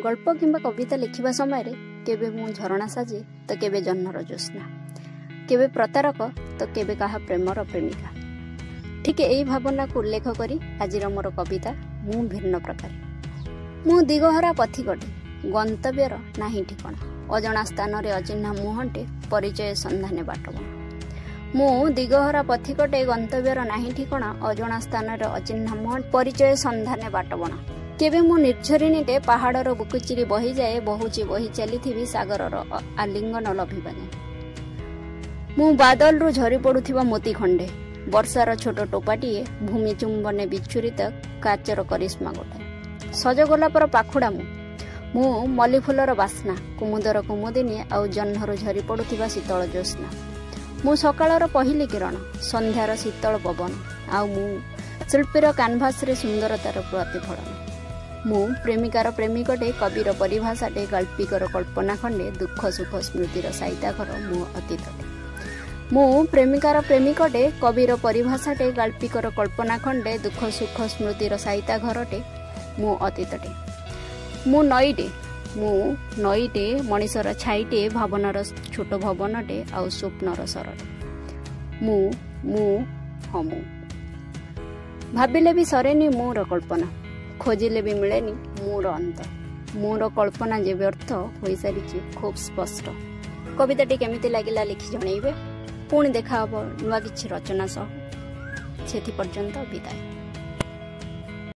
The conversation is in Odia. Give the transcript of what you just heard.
ଗଳ୍ପ କିମ୍ବା କବିତା ଲେଖିବା ସମୟରେ କେବେ ମୁଁ ଝରଣା ସାଜେ ତ କେବେ ଜହ୍ନର ଜ୍ୟୋତ୍ସ୍ନା, କେବେ ପ୍ରତାରକ ତ କେବେ କାହା ପ୍ରେମର ପ୍ରେମିକା। ଠିକ୍ ଏଇ ଭାବନାକୁ ଉଲ୍ଲେଖ କରି ଆଜିର ମୋର କବିତା ମୁଁ ଭିନ୍ନ ପ୍ରକାର। ମୁଁ ଦିଗହରା ପଥିକଟେ, ଗନ୍ତବ୍ୟର ନାହିଁ ଠିକଣା, ଅଜଣା ସ୍ଥାନରେ ଅଚିହ୍ନା ମୁହଁଟେ, ପରିଚୟ ସନ୍ଧାନେ ବାଟବଣା। ମୁଁ ଦିଗହରା ପଥିକଟେ, ଗନ୍ତବ୍ୟର ନାହିଁ ଠିକଣା, ଅଜଣା ସ୍ଥାନରେ ଅଚିହ୍ନା ମୁହଁ, ପରିଚୟ ସନ୍ଧାନେ ବାଟବଣା। କେବେ ମୁଁ ନିର୍ଝରିଣୀଟେ, ପାହାଡ଼ର ବୁକୁଚିରି ବହିଯାଏ, ବହୁଛି ବହି ଚାଲିଥିବି ସାଗରର ଆଲିଙ୍ଗନ ଲଭିବା ଯାଏ। ମୁଁ ବାଦଲରୁ ଝରି ପଡୁଥିବା ମୋତି ଖଣ୍ଡେ, ବର୍ଷାର ଛୋଟ ଟୋପାଟିଏ, ଭୂମି ଚୁମ୍ବନେ ବିଚ୍ଛୁରିତ କାଚର କରିସ୍ମା ଗୋଟାଏ, ସଜ ଗୋଲାପର ପାଖୁଡ଼ା ମୁଁ। ମୁଁ ମଲ୍ଲିଫୁଲର ବାସ୍ନା, କୁମୁଦର କୁମୁଦିନୀ ଆଉ ଜହ୍ନରୁ ଝରି ପଡୁଥିବା ଶୀତଳ ଜ୍ୟୋତ୍ସ୍ନା। ମୁଁ ସକାଳର ପହିଲି କିରଣ, ସନ୍ଧ୍ୟାର ଶୀତଳ ପବନ, ଆଉ ମୁଁ ଶିଳ୍ପୀର କାନଭାସରେ ସୁନ୍ଦରତାର ପ୍ରତିଫଳନ। ମୁଁ ପ୍ରେମିକାର ପ୍ରେମିକଟେ, କବିର ପରିଭାଷାଟେ, ଗାଳ୍ପିକର କଳ୍ପନା ଖଣ୍ଡେ, ଦୁଃଖ ସୁଖ ସ୍ମୃତିର ସାଇତା ଘର ମୋ ଅତୀତଟେ। ମୁଁ ପ୍ରେମିକାର ପ୍ରେମିକଟେ, କବିର ପରିଭାଷାଟେ, ଗାଳ୍ପିକର କଳ୍ପନା ଖଣ୍ଡେ, ଦୁଃଖ ସୁଖ ସ୍ମୃତିର ସାଇତା ଘରଟେ ମୁଁ ଅତୀତଟେ। ମୁଁ ନଈଟେ, ମୁଁ ନଈଟେ, ମଣିଷର ଛାଇଟେ, ଭାବନାର ଛୋଟ ଭବନଟେ ଆଉ ସ୍ୱପ୍ନର ସରଟେ। ମୁଁ, ମୁଁ, ହଁ ମୁଁ। ଭାବିଲେ ବି ସରେନି ମୋର କଳ୍ପନା, ଖୋଜିଲେ ବି ମିଳେନି ମୋର ଅନ୍ତ। ମୋର କଳ୍ପନା ଯେ ବ୍ୟର୍ଥ ହୋଇସାରିଛି ଖୁବ୍ ସ୍ପଷ୍ଟ। କବିତାଟି କେମିତି ଲାଗିଲା ଲେଖି ଜଣେଇବେ। ପୁଣି ଦେଖାହବ ନୂଆ କିଛି ରଚନା ସହ, ସେଥି ପର୍ଯ୍ୟନ୍ତ ବିଦାୟ।